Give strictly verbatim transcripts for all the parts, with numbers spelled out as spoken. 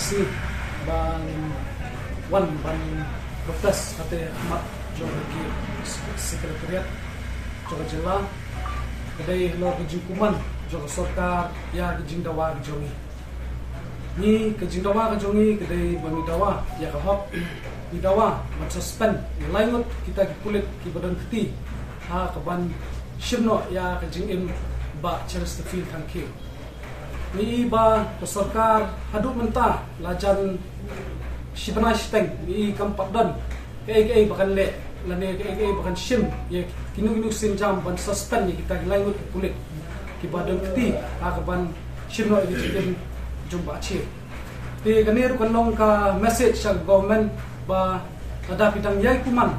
Shi ban wan ban protest hate ha khmat jong ka Secretariat jong ka jylla. Ka dei halor ka jingkuman jong ka sorkar ïa ka jingdawa ka jong ngi. Ngi ka jingdawa ka jong ngi ka dei ba ngi dawa ïa ka hok, ngi dawa ban suspend ïa lai ngut kita ki pulit kiba don kti ha kaban shim noh ïa ka jingim Bah Chesterfield Thangkhiew. Ngi i ba ka sorkar haduh mynta la jan shi bnai shiteng ngi i kam pat don kaei kaei ba kan leh lane kaei kaei ba kan shim ïa kino kino ki sienjam ban suspend ïa kita ki lai ngut ki pulit kiba don kti ha kaban shim noh ïa ka jingim jong Bah Che. Te kane ruh kan long ka message sha ka government ba lada phi dang ïai kuman,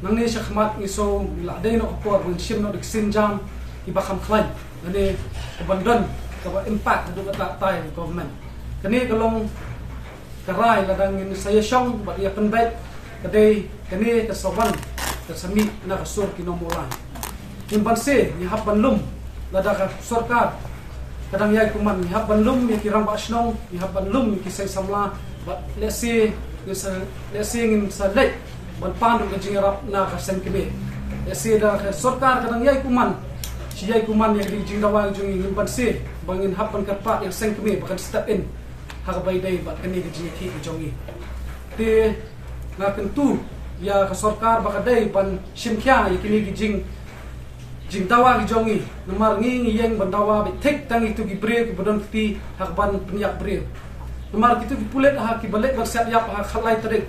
nangne sha khmat ngi sngew la dei noh ka por ban shim noh da ki sienjam kiba kham khlaiñ lane kaban don kaba impact haduh katta katta ïa ka government. Kane ka long ka rai lada ngin sa ïashong bad ïa pynbeit ka dei kane ka sa wan ka sa mih na ka sur ki nongmulai. Ngim banse ngi hap ban lum lada ka sorkar ka dang ïai kuman, ngi hap ban lum ïa ki rangbah shnong, ngi hap ban lum ïa ki seng samla bad lehse ngin sa, lehse ngin sa leit ban pan ruh ka jingïarap na ka seng kmie. Lehse da ka sorkar ka dang ïai kuman, shi ïai kuman ïa ka jingdawa jong ngi, ngim banse ba ngin hap ban kyrpad ïa ka seng kmie ba kan step in ha kaba ïadei bad kane ka jingïakhih ka jong ngi. Te nga kyntu ïa ka sorkar ba ka dei ban shim khia ïa kine ki jing, jingdawa ki jong ngi. Namar ngi ngi ïeng ban dawa beit thik tang ïa kito ki briew kiba don kti ha kaban pynïap briew. Namar kito ki pulit ha kiba leit ban siat ïap ha ka khatlai tarik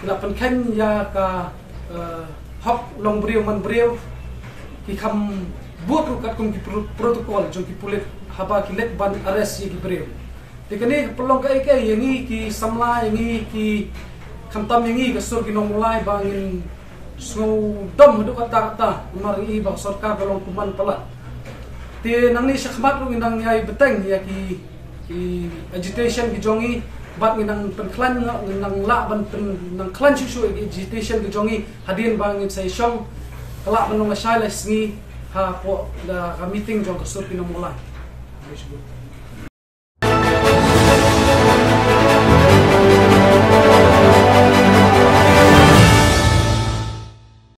ki la pynkheiñ ïa ka, eh, hok long briew man briew, ki kham bud ruh katkum ki pro-, protocol jong ki pulit haba ki leit ban arrest ïa ki briew. Te kane ka pynlong kaei kaei ïa ngi ki samla, ïa ngi ki, khamtam ïa ngi ka sur ki nongmulai ba ngin sngew dom haduh katta katta namar ngi i ba ka sorkar ka long kuman palat. Te nangne sha khmat ruh ngin nang ïai bteng ïa ki, ki agitation ki jong ngi bad ngin nang pynkhlaiñ, ngin nang lah ban pyn, nang khlaiñ shuh shuh ïa ki agitation ki jong ngi hadien ba ngin sa ïashong, ka lah ban long lashai lashisngi hapoh ka meeting jong ka sur ki nongmulai.